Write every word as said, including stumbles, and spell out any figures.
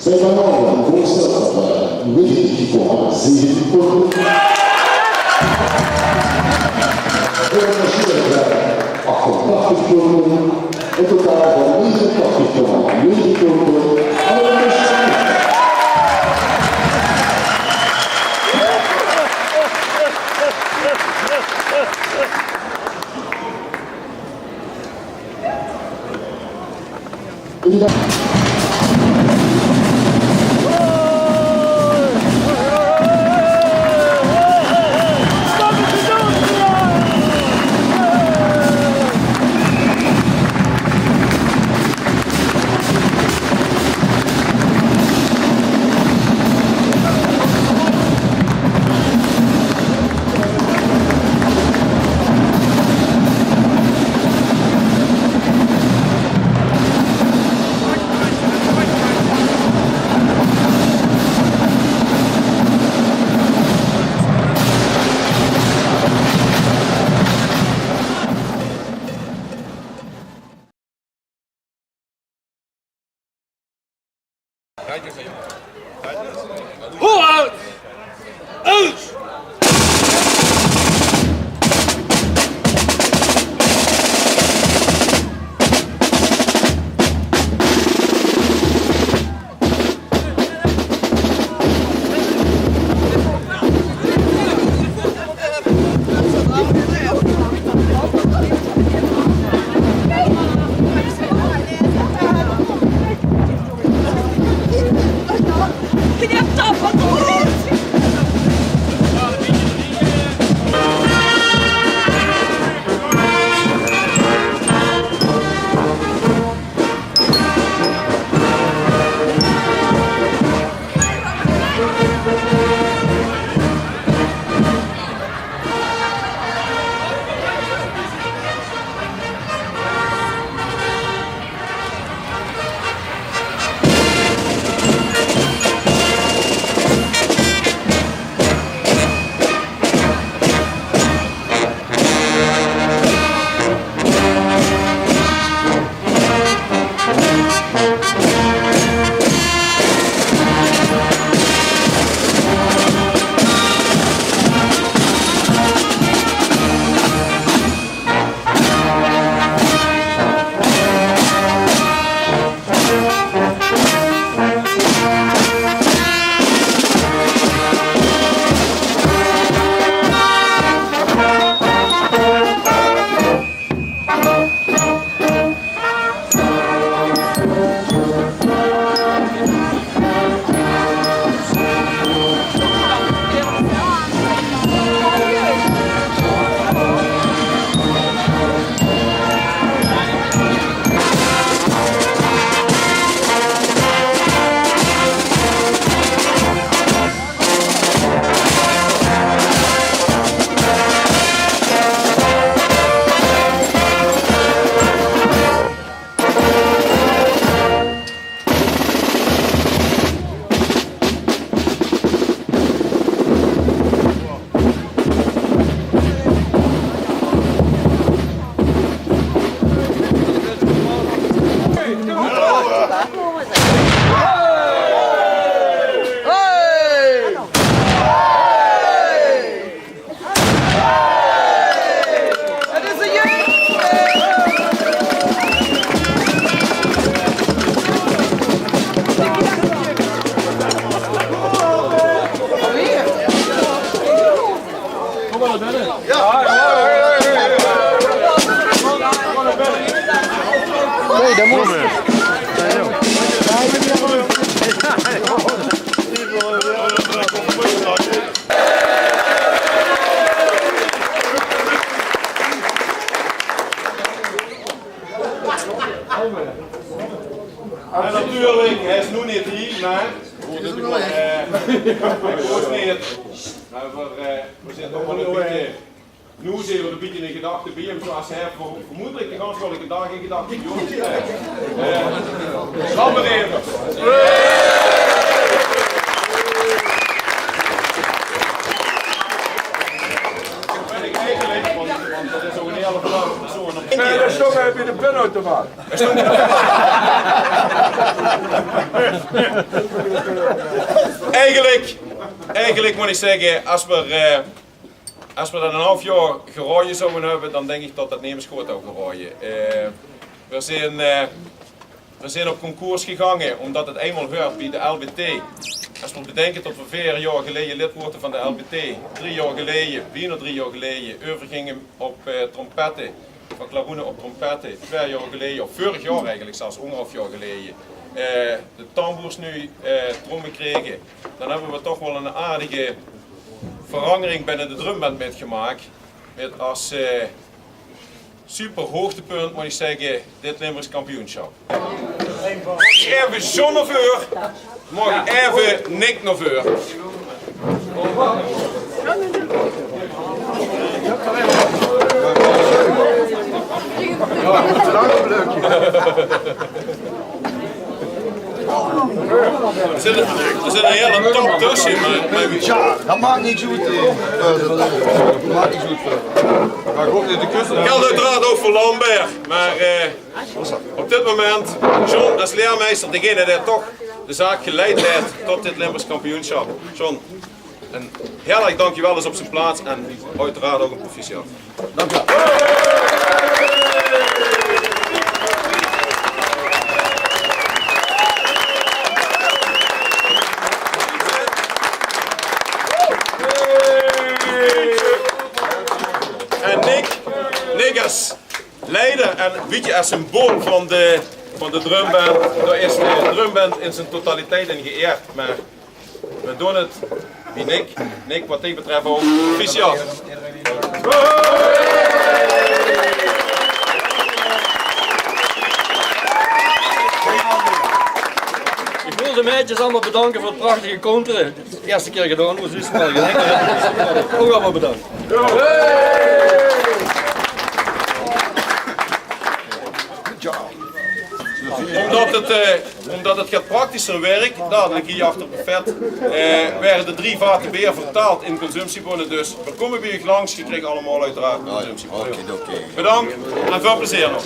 Zij van Noorden, voorgesteld op, eh, negentien komma zeven ton. Voor de machine, eh, achtentachtig ton. In totaal van negenentachtig komma negen ton. Alle machine. Hoe uit? Uit! En natuurlik, hae is noe neet hie, mer, eh, hae waas neet. Mer veur, eh, v'r zitte nog waal e bietje, noe zeen v'r e bietje in gedachte bie häöm, zoeas hae ver-, vermoedelik de ganse daag in gedachte, jóng. Eh, eh, Sam, meneer. En ik eigenlijk, want, want dat is ook een hele verwarde persoon. Nee, dat is toch even de pinautomaat. Eigelik, eigelik mót ich zègke, es v'r, eh, es v'r det ein haaf jaor geraoje zouwe höbbe, dan dink ich det det nemes good haw geraoje. Eh, v'r zeen, eh, v'r zeen op concours gegange, ómdet het einmaol huuert bie de L B T. Es v'r bedinke det v'r veer jaor geleje lid woorte van de L B T, drie jaor geleje, bienao drie jaor geleje, euverginge op, eh, trompette, van klaroene op trompette, twee jaor geleje, of veurig jaor eigelik zelfs, óngerhaaf jaor geleje, eh, de tamboers noe, eh, tromme krege, dan höbbe v'r toch waal ein aardige verangering binne de drumband mitgemaak. Mit es, eh, super hoogtepunt, mót ich zègke, dit Limburgs kampioensjap. Effe John nao veur. Maag effe Nick nao veur. D'r zit, d'r zit ein hiel top tösse, mer, mer... Jao, det maak niks oet, eh. Eh, det maak niks oet, eh. Mer good, de keuze... Geldt uiteraard ouch veur Lambert, mer, eh, op dit moment, John es leermeister, degene dae toch de zaak geleid haet tot dit Limburgs kampioensjap. John, ein hiel erg dankjewel is op zien plaats en uiteraard ouch ein proficiat. Dank u wel. En Nick, Nick es leider en ein bietje es symbool van de, van de drumband. Dao is de drumband in zien totaliteit in geëerd, mer v'r doon het bie Nick. Nick, waat dich betröf ouch. Proficiat. Ich wil de meidjes allemaol bedanke veur het prachtige counteren. De ierste kier gedaon, dus is het waal gedaon. Ouch allemaol bedank. Good job. Ómdet het, eh, ómdet het get praktischer wirk, dalik hie achter het buffet, eh, waere de drie vate beer vertaald in consumptiebónne. Dus v'r kómme bie uch langs, geer kriegt allemaol oeteraard consumptiebónne. Oké, oké. Bedank en väöl plezeer nog.